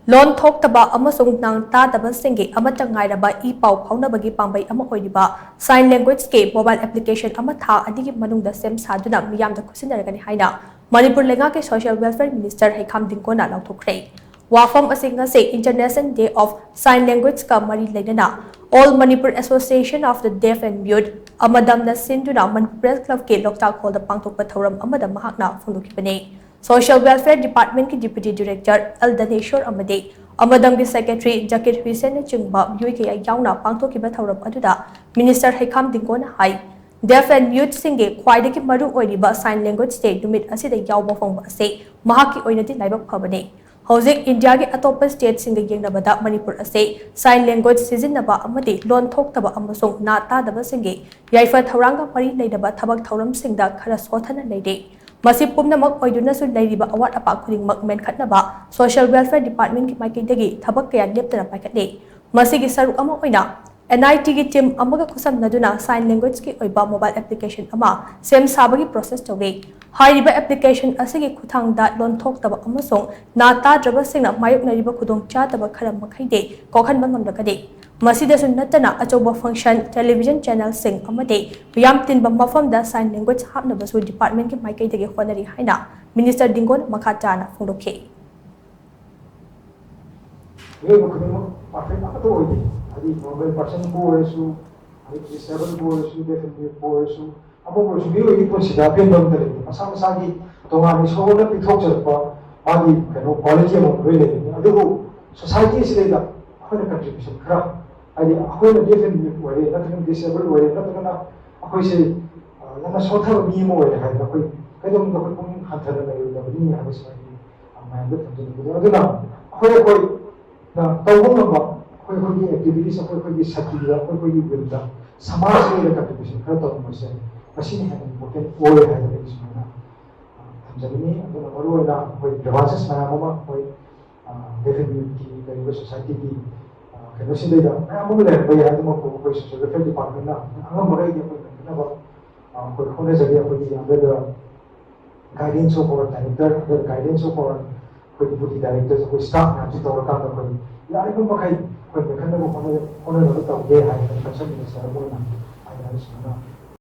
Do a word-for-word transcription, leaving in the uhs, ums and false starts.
ꯂꯣꯟ ꯊꯣꯛꯇꯕ ꯑꯃꯁꯨꯡ ꯅꯥ ꯇꯥꯗꯕꯁꯤꯡꯒꯤ ꯑꯃꯠꯇ ꯉꯥꯏꯔꯕ ꯏ ꯄꯥꯎ ꯐꯥꯎꯅꯕꯒꯤ ꯄꯥꯝꯕꯩ ꯑꯃ ꯑꯣꯏꯔꯤꯕ sign languageꯀꯤ mobile application ꯑꯃ ꯊꯥ ꯑꯅꯤꯒꯤ ꯃꯅꯨꯡꯗ ꯁꯦꯝ ꯁꯥꯗꯨꯅ ꯃꯤꯌꯥꯝꯗ ꯈꯨꯠꯁꯤꯟꯅꯔꯒꯅꯤ ꯍꯥꯏꯅ ꯃꯅꯤꯄꯨꯔ ꯂꯩꯉꯥꯛꯀꯤ Social Welfare Minister ꯍꯩꯈꯥꯝ ꯗꯤꯡꯒꯣꯅ ꯂꯥꯎꯊꯣꯛꯈ꯭ꯔꯦ꯫ ꯋꯥꯐꯝ ꯑꯁꯤ ꯉꯁꯤ International Day of Sign Languageꯀ ꯃꯔꯤ ꯂꯩꯅꯅ All Manipur Association of the Deaf and Mute, ꯑꯃꯗꯝꯅ ꯁꯤꯟꯗꯨꯅ Manipur Press Clubꯀꯤ ꯂꯣꯛꯇꯥꯛ ꯍꯣꯜꯗ ꯄꯥꯡꯊꯣꯛꯄ ꯊꯧꯔꯝ ꯑꯃꯗ ꯃꯍꯥꯛꯅ ꯐꯣꯡꯗꯣꯛꯈꯤꯕꯅꯤ꯫ Social Welfare Departmentꯀꯤ Deputy Director ꯑꯦꯜ ꯗꯅꯦꯁꯣꯔ ꯑꯃꯗꯤ ꯑꯃꯗꯝꯒꯤ Secretary ꯖꯀꯤꯔ ꯍꯨꯏꯁꯦꯟꯅꯆꯤꯡꯕ ꯃꯤꯑꯣꯏ ꯀꯌꯥ ꯌꯥꯎꯅ ꯄꯥꯡꯊꯣꯛꯈꯤꯕ ꯊꯧꯔꯝ ꯑꯗꯨꯗ Minister ꯍꯩꯈꯥꯝ ꯗꯤꯡꯒꯣꯅ ꯍꯥꯏ, Deaf and Muteꯁꯤꯡꯒꯤ ꯈ꯭ꯋꯥꯏꯗꯒꯤ ꯃꯔꯨ ꯑꯣꯏꯔꯤꯕ sign languageꯗꯤ ꯅꯨꯃꯤꯠ ꯑꯁꯤꯗ ꯌꯥꯎꯕ ꯐꯪꯕ ꯑꯁꯤ ꯃꯍꯥꯛꯀꯤ ꯑꯣꯏꯅꯗꯤ ꯂꯥꯏꯕꯛ ꯐꯕꯅꯤ꯫ ꯍꯧꯖꯤꯛ ꯏꯟꯗꯤꯌꯥꯒꯤ ꯑꯇꯣꯞꯄ stateꯁꯤꯡꯒ ꯌꯦꯡꯅꯕꯗ ꯃꯅꯤꯄꯨꯔ ꯑꯁꯤ sign language ꯁꯤꯖꯤꯟꯅꯕ ꯑꯃꯗꯤ ꯂꯣꯟ ꯊꯣꯛꯇꯕ ꯑꯃꯁꯨꯡ ꯅꯥ ꯇꯥꯗꯕꯁꯤꯡꯒꯤ ꯌꯥꯏꯐ ꯊꯧꯔꯥꯡꯒ ꯃꯔꯤ ꯂꯩꯅꯕ ꯊꯕꯛ ꯊꯧꯔꯝꯁꯤꯡꯗ ꯈꯔ ꯁꯣꯊꯅ ꯂꯩꯔꯤ꯫ ꯃꯁꯤ ꯄꯨꯝꯅꯃꯛ ꯑꯣꯏꯗꯨꯅꯁꯨ ꯂꯩꯔꯤꯕ ꯑꯋꯥꯠ ꯑꯄꯥ ꯈꯨꯗꯤꯡꯃꯛ ꯃꯦꯟꯈꯠꯅꯕ Social Welfare Departmentꯀꯤ ꯃꯥꯏꯀꯩꯗꯒꯤ ꯊꯕꯛ ꯀꯌꯥ ꯂꯦꯞꯇꯅ ꯄꯥꯏꯈꯠꯂꯤ꯫ ꯃꯁꯤꯒꯤ ꯁꯔꯨꯛ ꯑꯃ ꯑꯣꯏꯅ NITꯒꯤ team ꯑꯃꯒ ꯈꯨꯠꯁꯝꯅꯗꯨꯅ sign languageꯀꯤ ꯑꯣꯏꯕ mobile application ꯑꯃ ꯁꯦꯝ ꯁꯥꯕꯒꯤ process ꯇꯧꯔꯤ꯫ ꯍꯥꯏꯔꯤꯕ application ꯑꯁꯤꯒꯤ ꯈꯨꯠꯊꯥꯡꯗ ꯂꯣꯟ ꯊꯣꯛꯇꯕ ꯑꯃꯁꯨꯡ ꯅꯥ ꯇꯥꯗ꯭ꯔꯕꯁꯤꯡꯅ ꯃꯥꯌꯣꯛꯅꯔꯤꯕ ꯈꯨꯗꯣꯡꯆꯥꯗꯕ ꯈꯔ ꯃꯈꯩꯗꯤ ꯀꯣꯛꯍꯟꯕ ꯉꯝꯂꯒꯅꯤ꯫ ꯃꯁꯤꯗꯁꯨ ꯅꯠꯇꯅ ꯑꯆꯧꯕ function, television channelꯁꯤꯡ ꯑꯃꯗꯤ ꯃꯤꯌꯥꯝ ꯇꯤꯟꯕ ꯃꯐꯝꯗ sign language ꯍꯥꯞꯅꯕꯁꯨ departmentꯀꯤ ꯃꯥꯏꯀꯩꯗꯒꯤ ꯍꯣꯠꯅꯔꯤ ꯍꯥꯏꯅ Minister ꯗꯤꯡꯒꯣꯅ ꯃꯈꯥ ꯇꯥꯅ ꯐꯣꯡꯗꯣꯛꯈꯤ꯫ ꯃꯤꯑꯣꯏꯕ ꯈꯨꯗꯤꯡꯃꯛ perfect ꯑꯃꯠꯇ ꯑꯣꯏꯗꯦ꯫ ꯍꯥꯏꯗꯤ normal personꯕꯨ ꯑꯣꯏꯔꯁꯨ, ꯍꯥꯏꯗꯤ disabledꯕꯨ ꯑꯣꯏꯔꯁꯨ, deaf and muteꯄꯨ ꯑꯣꯏꯔꯁꯨ, ꯑꯃꯕꯨ ꯑꯣꯏꯔꯁꯨ ꯃꯤꯑꯣꯏꯕꯒꯤ ꯄꯨꯟꯁꯤꯗ ꯑꯄꯦꯟꯕ ꯑꯃꯠꯇ ꯂꯩꯇꯦ꯫ ꯃꯁꯥ ꯃꯁꯥꯒꯤ ꯇꯣꯉꯥꯟꯅ ꯏꯁꯣꯔꯅ ꯄꯤꯊꯣꯛꯆꯔꯛꯄ ꯃꯥꯒꯤ ꯀꯩꯅꯣ quality ꯑꯃꯃꯝ ꯂꯣꯏ ꯂꯩꯕꯅꯤ꯫ ꯑꯗꯨꯕꯨ society ꯑꯁꯤꯗꯩꯗ ꯑꯩꯈꯣꯏꯅ contribution ꯈꯔ, ꯍꯥꯏꯗꯤ ꯑꯩꯈꯣꯏꯅ deaf and mute ꯑꯣꯏꯔꯦ ꯅꯠꯇ꯭ꯔꯒꯅ disable ꯑꯣꯏꯔꯦ ꯅꯠꯇ꯭ꯔꯒꯅ ꯑꯩꯈꯣꯏꯁꯦ, ꯑ, ꯌꯥꯝꯅ ꯁꯣꯠꯊꯕ ꯃꯤ ꯑꯃ ꯑꯣꯏꯔꯦ ꯍꯥꯏꯗꯅ ꯑꯩꯈꯣꯏ ꯀꯩꯗꯧꯅꯨꯡꯗ ꯑꯩꯈꯣꯏ ꯄꯨꯛꯅꯤꯡ ꯍꯟꯊꯅ ꯂꯩꯔꯣꯏꯗꯕꯅꯤ ꯍꯥꯏꯕꯁꯤꯃꯗꯤ, ꯑ, ꯃꯌꯥꯝꯗ ꯊꯝꯖꯅꯤꯡꯕꯗꯣ꯫ ꯑꯗꯨꯅ ꯑꯩꯈꯣꯏ ꯑꯩꯈꯣꯏꯅ ꯇꯧꯕ ꯉꯝꯕ ꯑꯩꯈꯣꯏ ꯑꯩꯈꯣꯏꯒꯤ activities, ꯑꯩꯈꯣꯏ ꯑꯩꯈꯣꯏꯒꯤ ꯁꯛꯇꯤꯗ, ꯑꯩꯈꯣꯏ ꯑꯩꯈꯣꯏꯒꯤ willꯗ ꯁꯃꯥꯖꯀꯤ ꯑꯣꯏꯅ contribution ꯈꯔ ꯇꯧꯔꯝꯕꯁꯦ ꯃꯁꯤꯅ ꯍꯦꯟꯅ important ꯑꯣꯏ ꯍꯥꯏꯗꯅ ꯑꯩ ꯁꯨꯃꯥꯏꯅ, ꯑ, ꯊꯝꯖꯅꯤꯡꯉꯤ꯫ ꯑꯗꯨꯅ ꯃꯔꯨꯑꯣꯏꯅ ꯑꯩꯈꯣꯏ grievances ꯃꯌꯥꯝ ꯑꯃ ꯑꯩꯈꯣꯏ ꯑ, deaf and muteꯀꯤ ꯂꯩꯔꯤꯕ societyꯒꯤ, ꯑ, ꯀꯩꯅꯣꯁꯤꯗꯩꯗ ꯃꯌꯥꯝ ꯑꯃ ꯂꯩꯔꯝꯕ ꯌꯥꯏ꯫ ꯑꯗꯨꯃꯛꯄꯨ ꯑꯩꯈꯣꯏ Social Welfare Departmentꯅ ꯑꯉꯝꯕꯈꯩꯗꯤ ꯑꯩꯈꯣꯏ ꯉꯝꯅꯅꯕ, ꯑ, ꯑꯩꯈꯣꯏ ꯍꯣꯠꯅꯖꯔꯤ꯫ ꯑꯩꯈꯣꯏꯒꯤ under the guidance of our director, under the guidance of our ꯑꯩꯈꯣꯏ ꯗꯤꯄ꯭ꯌꯨꯇꯤ ꯗꯥꯏꯔꯦꯛꯇꯔꯁ, ꯑꯩꯈꯣꯏ ꯁ꯭ꯇꯥꯐ ꯃꯌꯥꯝꯁꯤ ꯇꯧꯔꯀꯥꯟꯗ ꯑꯩꯈꯣꯏ ꯌꯥꯔꯤꯕ ꯃꯈꯩ ꯑꯩꯈꯣꯏ ꯃꯦꯟꯈꯠꯅꯕ ꯍꯣꯠꯅ-, ꯍꯣꯠꯅꯅꯕ ꯇꯧꯒꯦ ꯍꯥꯏꯅ ꯀꯟꯁꯔꯟ ꯃꯤꯅꯤꯁꯇꯔ ꯑꯃ ꯑꯣꯏꯅ ꯍꯥꯏꯅ ꯁꯨꯃꯥꯏꯅ